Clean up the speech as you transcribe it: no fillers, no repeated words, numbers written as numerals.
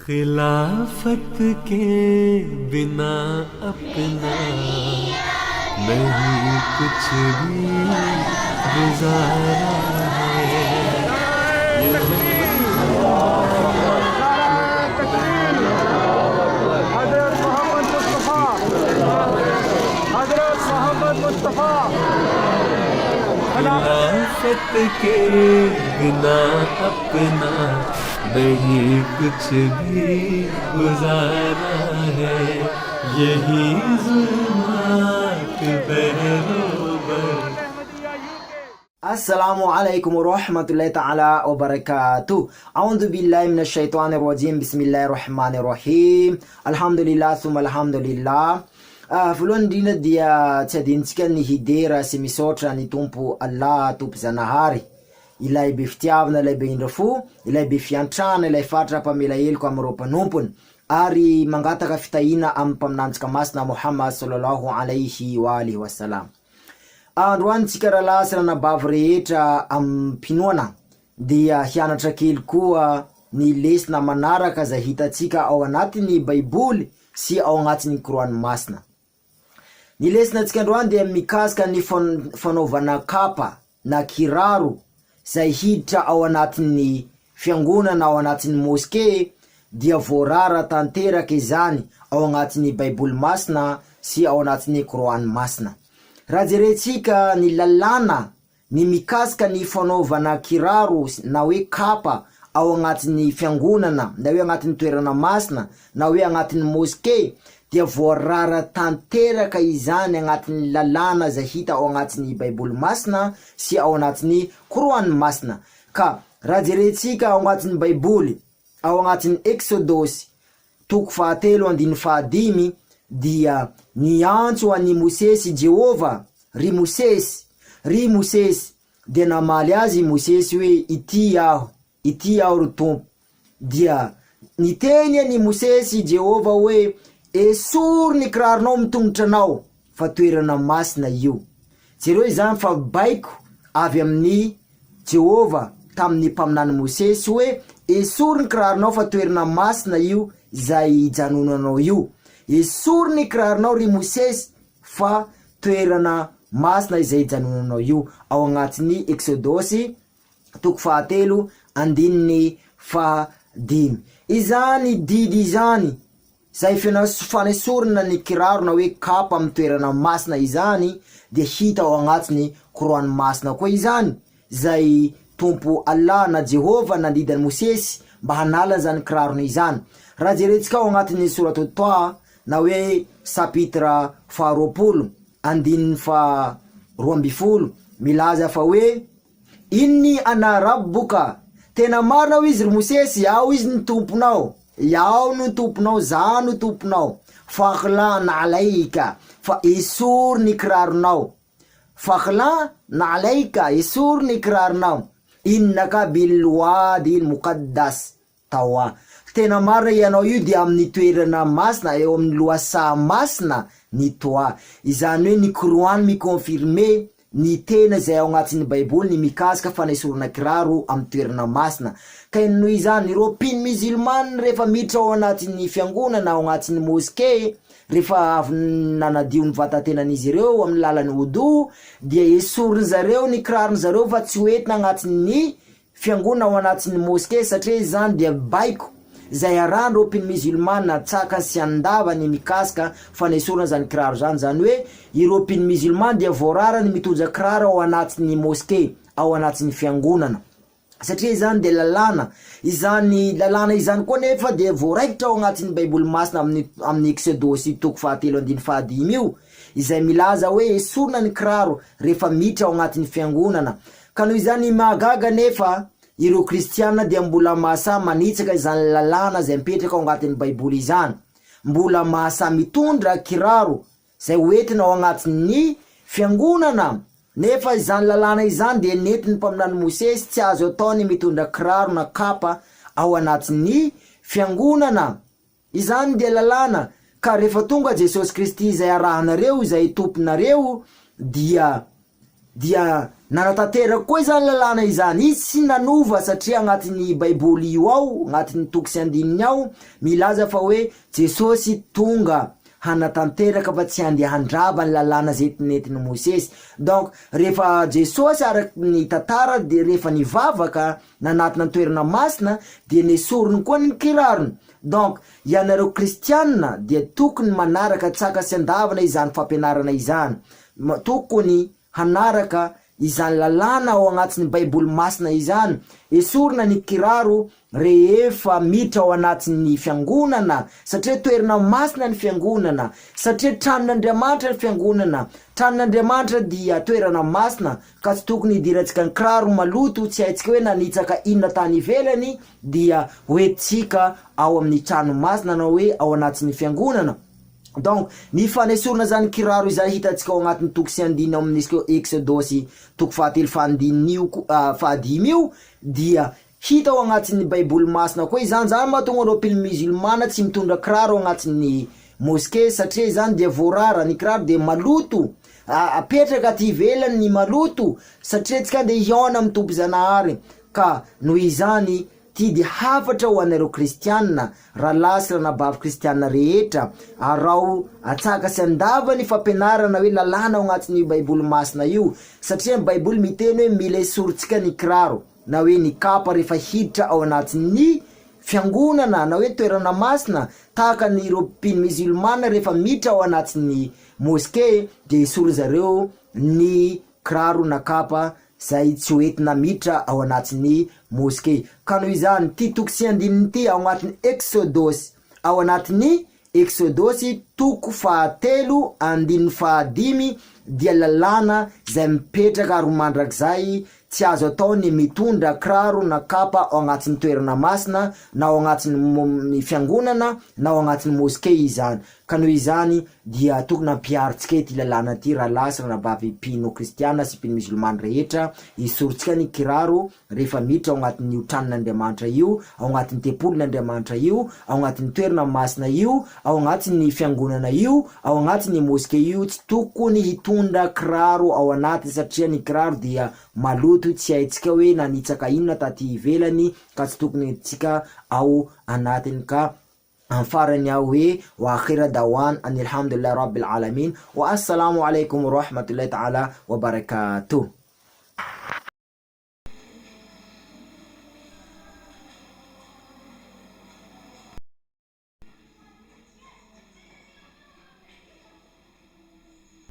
खिलाफत के बिना अपना नहीं कुछ भी गुजारा है। Hazrat Muhammad Mustafa Hazrat Muhammad Mustafa खिलाफत के बिना अपना नहीं कुछ भी गुजारा है। यही जुल्मात बहरोबर। Assalamu alaikum warahmatullahi ta'ala wabarakatuh. A'udhu billahi minash shaitani rajim. Bismillahir rahmanir rahim. Alhamdulillah thumma alhamdulillah. Voalohany indrindra dia tsy adinontsika ny hidera sy misaotra ny Tompo Allah Tompo Zanahary, ilay be fitiavana, ilay be indra fo, ilay be fiantrana, ilay fatra mpamela heloka amin'ireo mpanompony, ary mangataka fitahiana amin'ny mpaminanintsika masina Muhammad sallallahu alaihi wa alihi wasallam. Androany tsika rahalahy sy ranabavy rehetra amim-pinoana dia hianatra kely koa ny lesona manaraka izay hitantsika ao anatin'ny Baiboly sy ao agnatin'ny Kor'any Masina. Ny lesona-ntsika androany dia mikasika ny fanaovana kapa na kiraro izay hiditra ao anatin'ny fiangonana ao anatin'ny moske dia voarara tanteraka izany ao agnatin'ny Baiboly Masina sy ao anatin'ny Kor'any Masina. Raha jerentsika ny lalàna ny mikasika ny fanaovana kiraro na hoe kapa ao agnatin'ny fiangonana na hoe agnatin'ny toerana masina na hoe agnatin'ny moske dia voarara tanteraka izany agnatin'ny lalàna izay hita ao agnatin'ny Baiboly Masina sy ao anatin'ny Koroany Masina. Ka raha jerentsika ao agnatin'ny Baiboly, ao agnatin'ny Eksodosy toko fahatelo andininy fahadimy dia niantso an'i Mosesy i Jehovah, Ry Mosesy! Ry Mosesy! Dia namaly azy i Mosesy hoe, Ity aho, ity aho, ry Tompo. Dia niteny an'i Mosesy i Jehovah hoe, Esory ny kiraronao amin'ny tongotranao, fa toerana masina io. Jereo izany fa baiko avy amin'i Jehovah tamin'ny mpaminany Mosesy hoe, Esory ny kiraronao fa toerana masina io izay ijanonanao io. Esory ny kiraronao, ry Mosesy, fa toerana masina izay ijanonanao io. Ao agnatin'ny Eksodosy toko fahatelo andininy fahadimy. Izany didy izany, izay fanesorana ny kiraro na hoe kapa amin'ny toerana masina izany, dia hita ao agnatin'ny Kor'âny masina koa izany, izay Tompo Allah na Jehovah nandidy an'i Mosesy mba hanala an'izany kirarony izany. Raha jerentsika ao agnatin'ny Sourate Taha na hoe chapitre faharoapolo andininy faha 12 milaza fa hoe, Inni ana Rabboka, tena marina hoy izy ry Mosesy, Aho izy ny Tomponao, Iaho no Tomponao, Zaho no Tomponao, fakhla na'alaika, fa esory ny kiraronao, fakhla na'alaika, esory ny kiraronao, innaka bil wadi al muqaddas, Tawa. Tena marina ianao io dia amin'ny toerana masina, eo amin'ny lohasaha masina ny Toa. Izany hoe ny Koroany mi-confirmer ny tena izay ao agnatin'ny baiboly ny mikasika fanesorana kiraro amin'ny toerana masina. Ka noho izany ireo mpino musulman rehefa miditra ao anatin'ny fiangonana, ao agnatin'ny mosquée, rehefa avy nanadio ny vatatenan'izy ireo amin'ny lalan'ny Wudu dia esorin'zareo ny kiraron'zareo fa tsy hoentina agnatin'ny Fiangonana ao anatin'ny moske satria izany dia baiko izay arahan'ireo mpino musulmana antsakany sy andavany mikasika fanesorana izany kiraro izany, izany hoe ireo mpino musulman dia voarara ny mitondra kiraro ao anatin'ny moske, ao anatin'ny fiangonana satria izany dia lalàna, izany lalàna izany koa nefa dia voaraikitra ao anatin'ny baiboly masina amin'ny amin'ny Eksodosy toko fahatelo andininy fahadimy io izay milaza hoe esorina ny kiraro rehefa miditra ao anatin'ny fiangonana Ka noho izany mahagaga anefa ireo kristiana dia mbola mahasahy manitsaka izany lalàna izay mipetraka ao angatin'ny baiboly izany, mbola mahasahy mitondra kiraro izay ho entina ao agnatin'ny fiangonana, nefa izany lalàna izany dia nentin'ny mpaminany Mosesy, tsy azo atao ny mitondra kiraro na kapa ao anatin'ny fiangonana. Izany dia lalàna, ka rehefa tonga Jesosy Kristy izay arahanareo, izay Tomponareo, dia dia Nanatanteraka koa izany lalàna izany. Izy tsy nanova satria agnatin'ny baiboly io ao, agnatin'ny toko sy andininy ao, milaza fa hoe Jesosy tonga hanatanteraka fa tsy handeha handrava ny lalàna izay nentin'i Mosesy. Donc rehefa Jesosy araka ny tantara dia rehefa nivavaka nanatona ny toerana masina dia nesoriny koa ny kirarony. Donc ianareo kristianina dia tokony manaraka tsaka sy andavana izany fampianarana izany. Tokony hanaraka izany lalàna ao agnatin'ny Baiboly masina izany, esorina ny kiraro rehefa miditra ao anatin'ny fiangonana, satria toerana masina ny fiangonana, satria tranon'Andriamanitra ny fiangonana, tranon'Andriamanitra dia toerana masina ka tsy tokony hidirantsika ny kiraro maloto tsy haintsika hoe nanitsaka inona tany ivelany dia hoentintsika ao amin'ny trano masina na hoe ao anatin'ny fiangonana. Donc, ny fanesorana izany kiraro izany hitantsika ao agnatin'ny toko sy andininy ao amin'ny Eksodosy toko fahatelo fahandininy io fahadimy io dia hita ao agnatin'ny Baiboly masina koa izany, izany mahatonga ireo mpino musulmana tsy mitondra kiraro ao agnatin'ny mosquée satria izany dia voarara, ny kiraro dia maloto, apetraka aty ivelany ny maloto satria tsika andeha hihaona amin'ny Tompo Zanahary ka noho izany Ty dia hafatra ho anareo kristiana, rahalahy sy ranabavy kristiana rehetra, araho atsaka sy andava ny fampianarana hoe lalàna ao agnatin'io baiboly masina io, satria ny baiboly miteny hoe mila esorintsika ny kiraro na hoe ny kapa rehefa hiditra ao anatin'ny fiangonana na hoe toerana masina, tahaka ny ireo mpino musulmana rehefa miditra ao anatin'ny mosquée dia esorin'zareo ny kiraro na kapa izay tsy ho entina miditra ao anatin'ny moske. Ka noho izany, ity toko sy andininy ity ao anatin'ny Eksodosy, ao anatin'ny Eksodosy toko fahatelo andininy fahadimy dia lalàna izay mipetraka ary ho mandrakizay, tsy azo atao ny mitondra kiraro na kapa ao anatin'ny toerana masina na ao anatin'ny fiangonana na ao anatin'ny moske izany. Ka noho izany dia tokony hampiharintsika ity lalàna ity rahalahy sy ranabavy mpino kristiana sy mpino musulman rehetra, esorintsika ny kiraro rehefa miditra ao anatin'io tranon'Andriamanitra io, ao anatin'ny tempolin'Andriamanitra io, ao anatin'ny toerana masina io, ao anatin'ny fiangonana io, ao anatin'ny moske io, tsy tokony hitondra kiraro ao anatiny satria ny kiraro dia maloto tsy haintsika hoe nanitsaka inona taty ivelany ka tsy tokony entintsika ao anatiny ka Amin'ny farany aho hoe, Wa akhira dawan anilhamdulillahi rabbil alamin, wa assalamu alaikum wa rahmatullahi ta'ala wa barakatuh.